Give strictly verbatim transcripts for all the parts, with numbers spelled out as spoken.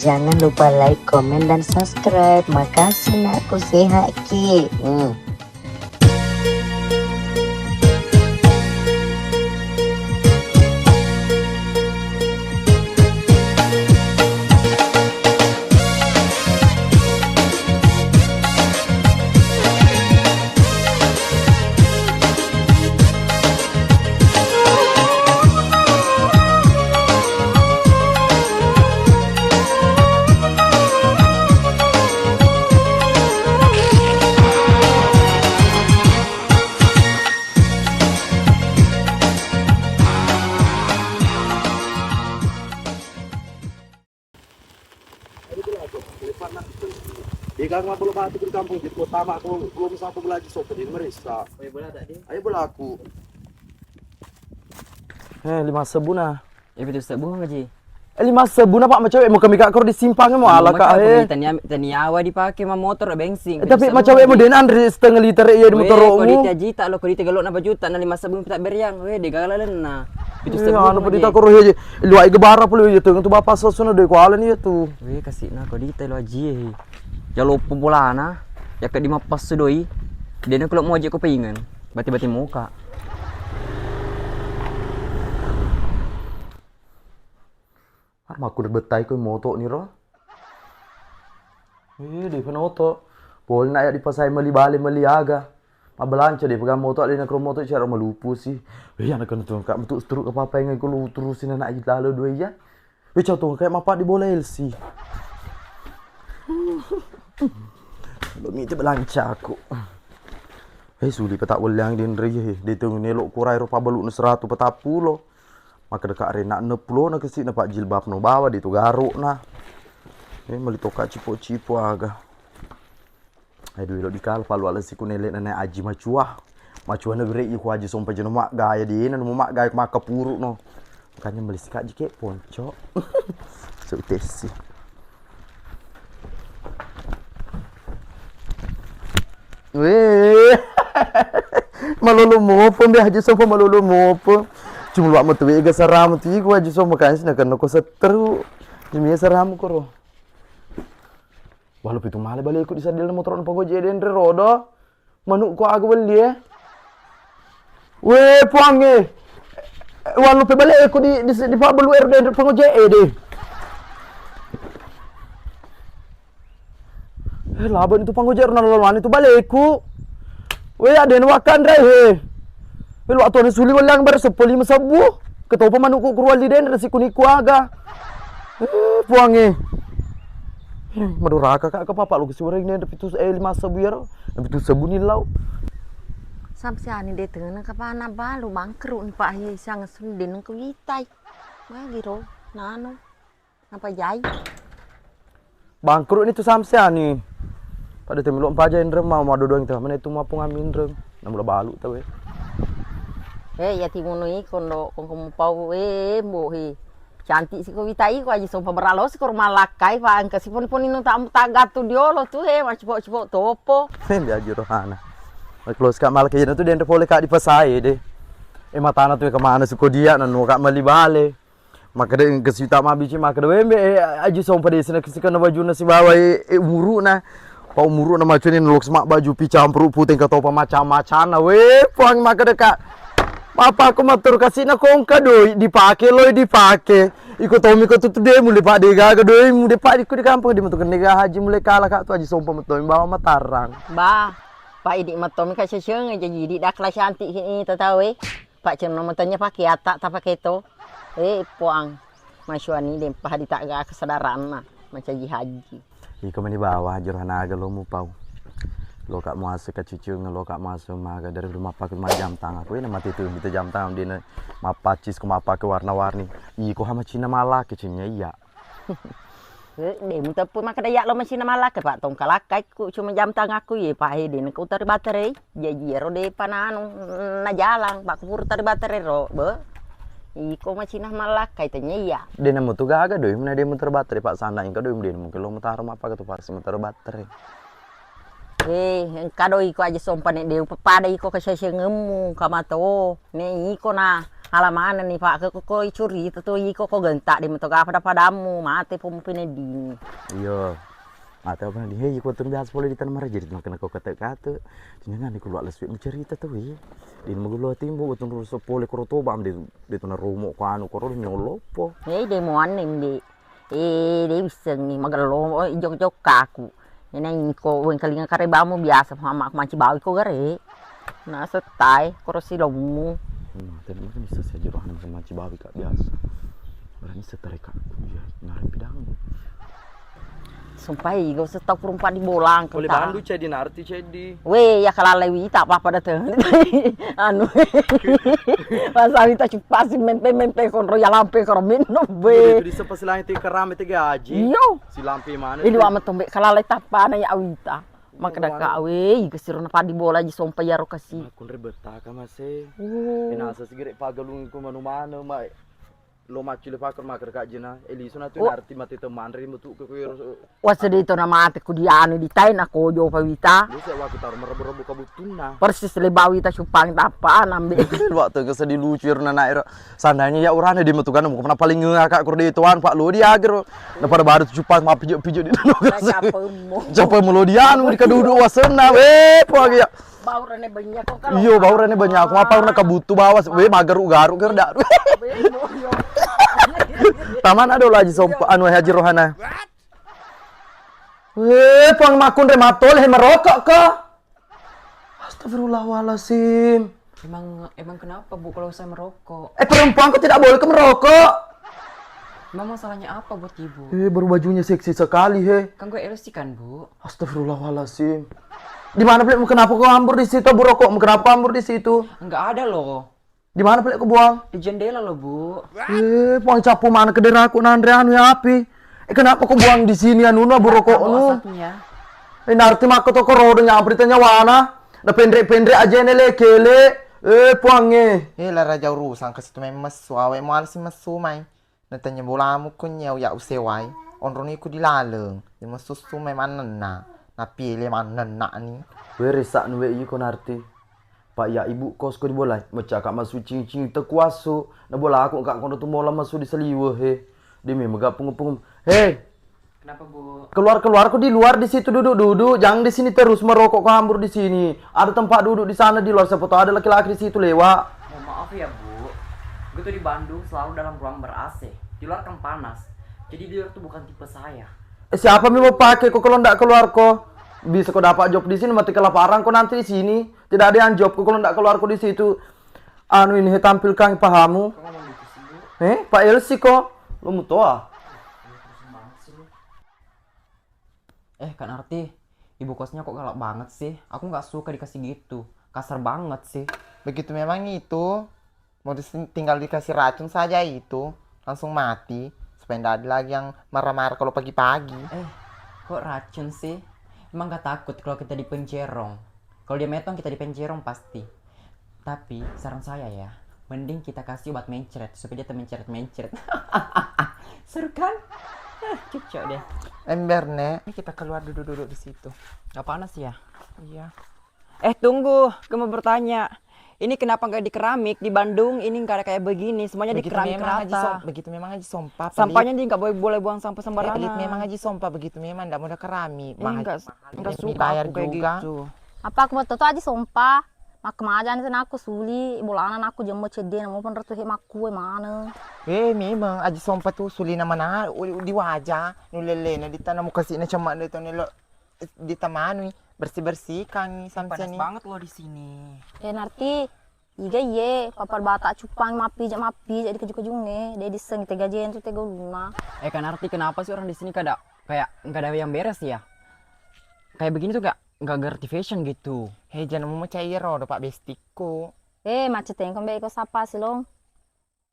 Jangan lupa like, komen, dan subscribe. Makasih, nakku, sehat ki. Hmm. Degaga mabbolo batu di kampung, di kota mah, aku belum sapa belajar sopa di merisa. Ayo belaku. Eh, lima sebbu na. Eh, pitu sebbu ngaji. Eh, lima sebbu na, Pak, macawe mo kami, Kak, koro di simpang mo ala, Kak, eh. Tania, tania awa dipake ma motor bensin. Eh, tapi macawe mo den anre setengah liter iya di motor mo. Kori tajita lo, kori tegelo na bajuta na lima sebbu tak beriang. Weh, degaga lalenna. Pitu sebbu anu pedita koro he. Luai gebara pulu iya tu, tu bapak sosono de kuala ni iya tu. Weh, kasih na kori telo aji. Jalo po bolana, ya ke di mappasu doi. Dena kelo mo aja ko pengen. Bati-bati muka. Ah, makku bettai ko moto ni ro. Eh, de penoto. Pol na ya dipasai meli bale meli aga. Mabbelanca de pegang moto, de nakro moto cara malupu sih. Eh, anak kena tu kak metu seteruk apa apa yang aku lu terusin anak lalo dua iya. Wecau tu kayak mapa di bola L C. Lo mite belancaku. Eh, suli petak welliang di nri, eh. Di tu nelo kurai rupa beluk na seratu petappulo. Maka deka rena enam puluh na kesi na pak jilbab no bawa di tu garuk na. Eh, meli toka cipo-cipo aga. Aduh, elo dikala palu ala siku nele nana aji macua. Macua na bere iku aji sompa jeno mak gaya di ena, nemu mak gaya maka puru no. Makanya meli sika jike ponco. Sutesi. Weh. Malolo mopo mbe aji sompa malolo mopo. Cuma luak metu wega saramu tu iku aji sompa kan sina kena ko seteru. Jimi saramu koro. Walu pitu male baleku di sadil motor na pagoje denre rodo. Manuk ko aga welli e. We puangnge. Walu pe baleku di di, di pabelu R D pangoje e de. Eh, laba itu pangoje ro nalolani tu baleku. We aden wakan rai he. We lu atuan suli welang bar sepuluh lima sebbu. Ketopa manukku kurualli denre sikuni kuaga. Eh, puangnge. Eh, maduraka kak ke papa lo kesiwara ini ada pitu eh lima sebbu yaro. Pitu sebbu ni lau. Samsiani de tengena kapana balu bangkrut ni pak he siang sundin ke witai. Magi ro nano. Apa jai? Bangkrut ni tu samsiani. Pada temi lo mpaja inre mau madodong itu mana itu mapung aminre. Namula balu tawe. Eh, ya timuno iko ndo kongko mupau eh mbo he. Cantik siko witai ko aji sompa beralo siko rumah lakai pa engka sipon pon ino tak tak gatu diolo tu he macipo cipo topo. Dia aji rohana. Kalau sekarang malah kejadian tu dia pole kak di pasai deh. Eh matana tu kemana suko dia nanu kak meli bale. Makkeda engka sita mabbici makkeda wembe eh, aji sompa desi na kesikenna bajunna sibawa eh, eh, umuru'na. Pa umuru'na macuni nalokso mabbaju pi campuru pute engka topa macam-macanna. We puang makkeda ka. Bapakku matturu kasina kongka doi dipake loi dipake. Iko tommi ko tutu de mulle pa de gaga doi mu de pa iko di kampung de metu kenne ga haji mulle kala ka tu aji sompa mettomi bawa matarrang. Ba, pa idi mettomi ka seseng jaji idi dakla cantik ini tatawe. Pak Cem nomor tanya pakai atak tak pakai to. Eh puang. Masyuani dempa hadita ga kesadaranna mancaji haji. Iko meni bawa jero naga lo mupau. Lo kak muase kacicung lo kak muase maga dari rumah pakai rumah jam tangan. Aku ini mati tu kita jam tangan dina mapacis ko mapake warna-warni. Iko hama Cina malaki cinya iya. Eh, de muteppu makkeda iya lo masina malakkai pak tongkalakkai ku cuma jam tangaku ye pak he de nengka utari baterai jaji ero de pananu najalang pak kupuru tari baterai ro be iko masina malakkai tanya iya. De nemu tu gaga doi mena de mutar baterai pak sana engka doi de mungkin lo mutaro mapaka tu pak si mutaro baterai. Eh, engka doi iko aja sompa ne de upapada iko kesesengemu kamato ne iko na Ala manenni, Pak, ko, ko, ko icurita tu, iko ko genta de meto ga pada-padammu, mate po mupeneddingi. Iyo. Mate apa di, hei, ko tu biasa pole di tanah maraja di tengah ko kata-kata. Jangan di keluar lesu mencerita tu, iya. Di magulo timbo, ko tu ruso pole koro toba, di, di tanah romo ko anu, koro nyolopo. Hei, de mo anne, Mbe. Eh, de wissengngi, magello, eh, jok-jokkaku. Neneng ko wengkalinga karebamu biasa, mama manci bawi ko gare. Nasettai, koro silommu. Hmm, tadi makan bisa saja rohana bisa manci bawi, Kak, biasa. Berani setare, Kak. Iya, ngarep pidang. Sumpah, igo setau kurumpa di bolang, Kak. Boleh bandu cedi narti cedi. Weh, ya kalalai wita apa-apa dateng. Anu. Masa wita cupasi mempe-mempe konro ya lampe karo minum, weh. Itu di sepas langit itu kerame tega aji. Iyo. Si lampe mana? Ini wa metombe kalalai tapana ya wita. Maka daka, weh, iga siro na padi bola ji sompa yaro kasi. Makun rebeta ka mase. Oh. Ina sa sigere pagalung ko manu-manu, ma. Lo maccu le pakar makar kak jena. Elisu na tu. Oh. Narti mate temanre metu ke kuero. Wase de to na mate ku dianu di tai na kojo pa wita. Lu se waktu taruh merebu-rebu kabuttunna. Persis le bawi ta cupang tapa nambe. Waktu ke sedih lucu ero na naero. Seandainya ya urane di metu kan, mukana paling ngakak kurde tuan, Pak, lo di agro. Na pada baru tu cupang ma pijo-pijo di. Capemu. Capemu lo di anu di kadudu wasenna. Weh, po agi ya. Baurane banyak kok kalau. Iyo, baurane banyak. Aku apa urna kabutu bawas. Weh, magaru-garu ke dak. Taman ada Haji Sompa, anu, Haji Rohana. Weh, puang makun re matole he merokok ke. Astagfirullahaladzim. Emang emang kenapa, Bu, kalau saya merokok? Eh, perempuan kok tidak boleh ke merokok? Memang salahnya apa buat Ibu? Eh, baru bajunya seksi sekali, he. Kan gue L C kan, Bu. Astagfirullahaladzim. Di mana pale? Kenapa kau hambur di situ, Bu, rokokmu? Kenapa kau hambur di situ? Enggak ada loh. Di mana pale kau buang? Di jendela loh, Bu. Eh, puang capu mana kederaku nanre anu ya api. Eh, kenapa kau buang di sini anu, Bu, rokokmu? Asapnya. Eh, narti makko toko rodo nyampri tanya wana. Na pendek-pendek aja ini le kele. Eh, puang eh. Eh, la raja urusan ke situ memang mesu, awe mual si mesu mai. Natanya bolamu kunyau ya usewai, onroniku di laleng, de masussu mai mannenna, napiele mannenna ni. Were saknu we iko narti. Pak ya ibu kos ko di bolai, mecaka masucing-cing tekuasu, na bolaku ka kono tu mola masu di saliwe he. De memang ga pungu-pungu. He. Kenapa, Bu? Keluar-keluar ko di luar di situ duduk-duduk, jangan di sini terus merokok ko hambur di sini. Ada tempat duduk di sana di luar, siapa tahu ada laki-laki di situ lewat. Mohon maaf ya, Bu. Gue tuh di Bandung selalu dalam ruang ber-A C. Di luar kan panas. Jadi di luar tuh bukan tipe saya. Eh, siapa yang mau pakai kok kalau ndak keluar kok? Bisa kok dapat job di sini, mati kelaparan kok nanti di sini. Tidak ada yang job kok kalau ndak keluar kok di situ. Anu ini, he, tampilkan pahamu. Kok ngomong gitu sih, Bu? Eh, Pak L C kok. Lu mau toa? Eh, Kak Narti, ibu kosnya kok galak banget sih? Aku nggak suka dikasih gitu. Kasar banget sih. Begitu memang itu. Mau dis-, tinggal dikasih racun saja itu, langsung mati. Supaya ndak ada lagi yang marah-marah kalau pagi-pagi. Eh, kok racun sih? Emang gak takut kalau kita dipencerong? Kalau dia metong, kita dipencerong pasti. Tapi saran saya ya, mending kita kasih obat mencret supaya dia termencret-mencret. Seru kan? Hah, cocok deh. Ember, Nek. Ini kita keluar duduk-duduk di situ. Gak panas ya? Iya. Eh, tunggu, gue mau bertanya. Ini kenapa nggak di keramik? Di Bandung ini nggak ada kayak begini, semuanya di keramik rata. Begitu memang Haji Som-, begitu memang Haji Sompa, pelit. Sampahnya dia nggak boleh, boleh buang sampah sembarangan. Eh, pelit memang Haji Sompa, begitu memang ndak mau ada keramik. Eh, nggak, nggak suka aku kayak gitu. Apa aku mau tahu Haji Sompa? Makkemajang tena aku suli, bolana aku jemmo cedde, namo penretu he makkue maneng. Eh, memang Aji Sompa tu suli na mana, u-, u-, di waja, nulelena di tanah muka sini cemma de to nelo di tamanui, bersih-bersihkan samseni. Panas banget loh di sini. Eh, Narti, iga iye, papar bata cupang mappija-mappija di keju-kejunge, de disseng tega jentu tega ulunna. Eh, Kak Narti, kenapa sih orang di sini kada, kayak nggak ada yang beres ya? Kayak begini tuh nggak, nggak ngerti fashion gitu. Hei, jangan mau percaya rodo, Pak Bestikku. Eh, macet tengkong be iko sapa silong.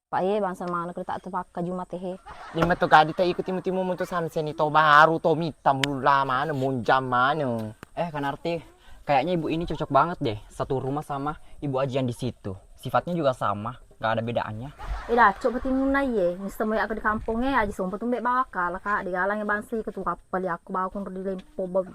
Pak, iye, bangsa manuk tak tepakka juma tehe. Lima tu kadi tak ikut timu-timu mutu samseni to baru to mita mulu lama ne monjam mana. Eh, Kak Narti, kayaknya ibu ini cocok banget deh, satu rumah sama ibu Aji yang di situ. Sifatnya juga sama. Gak ada bedaannya. Eh, dacok petingunna iye. Misseng moyakko di kampongnge, Aji Sompa tumbe bawa kala, Kak. Digalangi bangsi ketu kappali aku bawa konro di lempo bawi.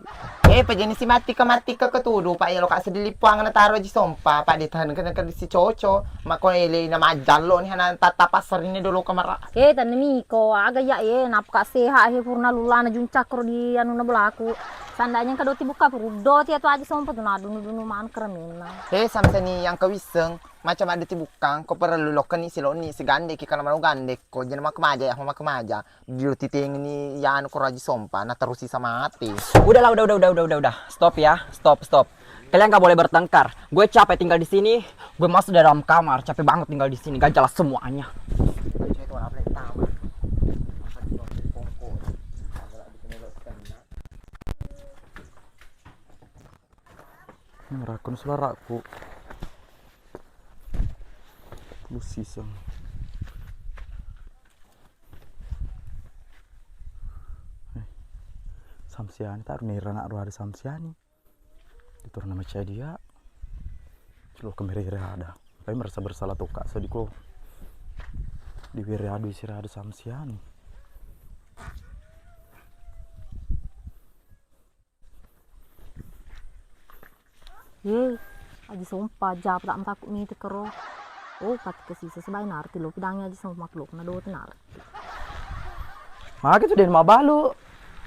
Eh, pejani si mati ke mati ke ketudu, Pak, ya lo Kak sedili puang na taro Aji Sompa, Pak, ditahan kena ke si coco. Mako ele na majallo ni hana tata pasar ini dulu kamara. Eh, tanni miko, aga ya, eh, napka sehat, eh, purna lulana juncak ro di anu na bolaku. Sandanya kado ti buka puruddo ti atau Aji Sompa tu na dunu-dunu man keremenna. Eh, samsani yang kewisseng. Macam ada tibukkang, ko perlu lokkeni silonni sigande ki kalau mau gande ko jena makkemaja ya makkemaja. Dio titengni ya anu ko Aji Sompa na terusi sama ati. Udahlah, udah, udah, udah, udah, udah, udah. Stop ya, stop, stop. Kalian nggak boleh bertengkar. Gue capek tinggal di sini. Gue masuk dalam kamar, capek banget tinggal di sini. Gak jelas semuanya. Ini merakun suaraku. Busiseng. Eh, Samsiani, taruh nih, anak roh ada Samsiani. Diturun nama cai dia. Lo kemere ada. Tapi merasa bersalah tuh, Kak, sedih kok. Di wiri adu isi ada Samsiani. Ye, Aji Sompa, japa tak mataku mite kero. Oh, pati ke sisa sebai Narti lo pidangi Aji Sompa makhluk na doti Narti. Maka tu den mabalu.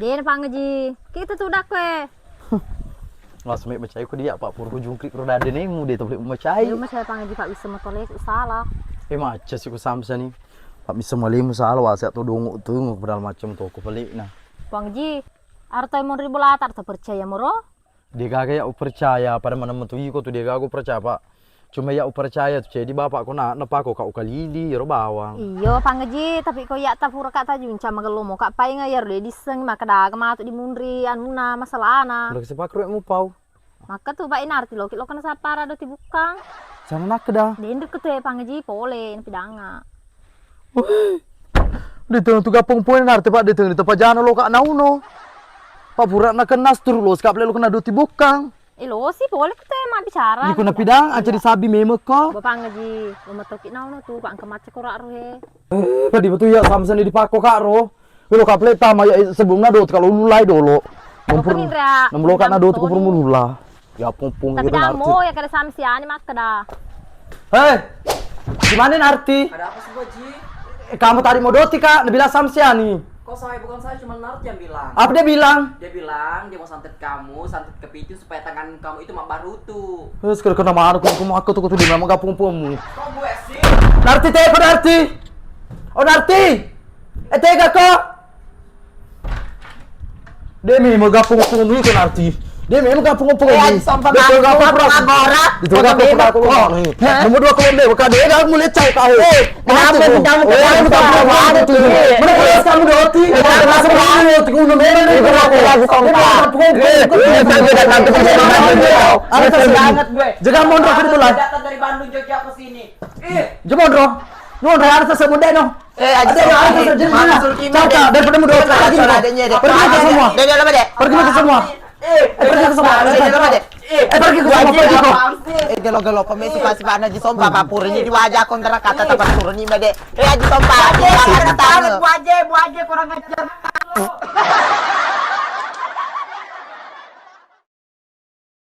Den pangaji. Kita tu dak kue. Langsung macai ku dia, Pak, purku jungkrik ro dade nemu dia tu macai. Dia macai pangaji, Pak, bisa matole salah. Eh, macam si ku Samsa ni. Pak, bisa malimu salah, wasiat tu dongok tu, padahal macam toko pelik nah. Pangaji, Arta monri bolata, arta percaya moro? Degaga ya upercaya, pada mana metu iko tu degaga upercaya, Pak. Cuma ya upercaya tu, jadi bapak ko na, napa ko kau kalili, ro bawang. Iyo, pangaji, tapi ko ya tapura ka tajunca magello mo ka painga ya ro disseng maka daga matu di munri anuna masalana. Udah sepak ruwet mu pau. Maka tu, Pak, inarti loki lo kena sapara do tibukkang. Sana nakkeda. Dendek ke tu, eh, pangaji pole, pidanga. Weh. Di tengah tu gapung pun narte, Pak, di tengah tu pajana lo kak nauno. Pak, pura na kena stru lo sekap lo kena do tibukkang. Eh, lo si pole ke tu, eh, mak bicara. Iku na pidang, aja disabi memang ko. Bapak ngaji, lo metoki nauno tu, Pak, engke macet korak rohe. Eh, padi betul ya, sama sendiri dipako kak ro. Welo kaple tama ya, sebelumna do kalau lulai dolo. Nomor nomor lo kana do ko lula. Ya pung pung. Tapi gitu, kamu ya kada Samsiani makkeda. Hei, di mana Narti? Ada apa sih, Boji? Eh, kamu tadi mau doti kak, nabilang Samsiani. Kok saya, bukan saya, cuma Narti yang bilang. Apa dia bilang? Dia bilang dia mau santet kamu, santet kepiting supaya tangan kamu itu mak barutu. Terus kena mana aku, aku tuh di mana gapung pungmu. Kok gue sih? Narti teko Narti. Oh Narti. Eh, tega ko? De memang gapung-gapung ni ke Narti. De memang gapung-gapung ni. Betul gapung-gapung. Betul gapung-gapung. Nomor dua keluar deh, bukan dia gak mulai cau kau. Eh, kenapa kamu, kamu, kamu, kamu, mana kelas kamu doti? Kenapa kamu doti? Kuno merah nih, kenapa? Gapung-gapung. Ada banget gue. Jangan mondok ke depan. Datang dari Bandung, Jogja ke sini. Eh, Jemondro. Jemondro, ada sesebuah deno. Eh, Aji Ada yang Sulki, ada sesebuah Mak deno. Sulki, Cakap, Dek. Daripada mudah Ada, otak ada, lagi ada, kau. Ada, ada, ada. Pergi ke semua. Ada, ada, ada. Pergi ke semua. Ada, ada, ada. Pergi ke semua. Ada, ada, ada. Eh, pergi ke semua, pergi kau. Eh, gelo-gelo, pemesi pasti Pak Haji Sompa, Pak Pur ini di wajah kontra kata tempat turun ini, Dek. Eh, Haji Sompa, Haji Sompa, Haji Sompa. Buaje, buaje, kurang ajar.